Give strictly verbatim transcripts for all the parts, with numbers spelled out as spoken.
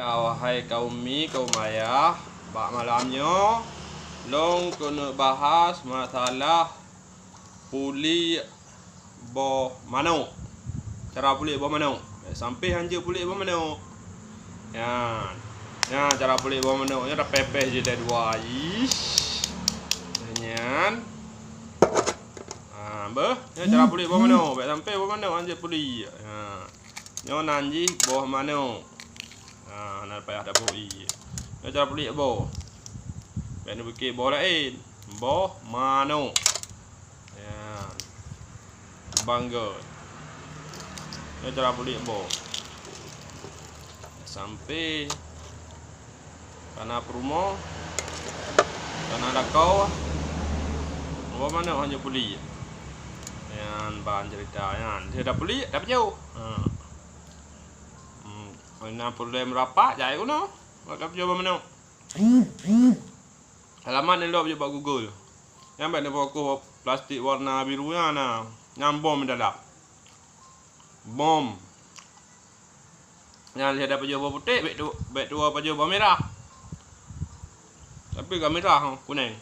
Ya, wahai kaum mi, kaum ayah, bak malam nyoe lôn keuneuk bahas masalah pulik boh manok. Cara pulik boh manok. Bèk sampé hanjeuet pulik boh manok. Nyan. Nyan cara pulik boh manok. Nyan tapèh-pèh jih lé dua. Ish. Nyan. Ha, beuh. Nyan cara pulik boh manok. Bèk sampé boh manok hanjeuet pulik. Ha. Nyoe nan jih boh manok. Ha, hana payah taboh ie. Nyoe cara pulik boh. Bèk neupiké boh laén. Boh manok. Ya. Bangga. Nyoe cara pulik boh. Sampé kana peurumoh, kana lakoe, boh manok hanjeuet pulik. Nyan ban cerita nyan. Dia dah pulik, dah peujeuh. Ha. Hmm, na problem rapat, jai keunoe. Bak dah peujeuh boh manok. Alamat nyan lôn peujeuet bak Google. Nyan bèk neufokus plastik warna biru nyan na. Nyan bom dalam. Bom. Nyan lheuh dah pajoh boh putéh, bèk tu, bèk tuwoe pajoh boh mirah. Tapi ka mirah, kunèng.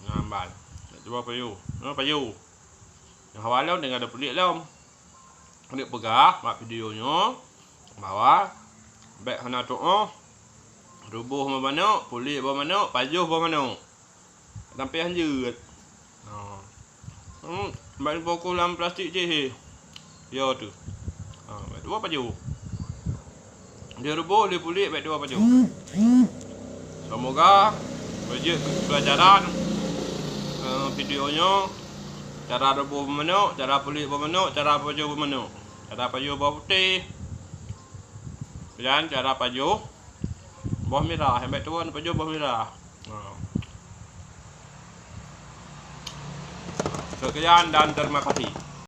Nyan ban. Bèk tuwoe pajoh. Nyan pajoh. Nyang hawa lom tinggai tapulék lom. Lôn peugah bak video nyoe bahwa bèk hana tu'oh ruboh boh manok, pulék boh manok, pajoh boh manok. Sampé hanjeuet. Ha. Hmm, bèk neufokus lam plastik jih. Yo tu. Ha, bèk tuwoe pajoh. Dia ruboh, dia pulék, bèk tuwoe pajoh. Semoga beujeuet keu pelajaran, eh, video nyoe. Cara ruboh boh manok, cara pulék boh manok, cara pajoh boh manok. Cara pajoh boh putéh. Dan cara pajoh boh mirah. Nyang bèk tuwoe pajoh boh mirah. Ha. Sekian dan terima kasih.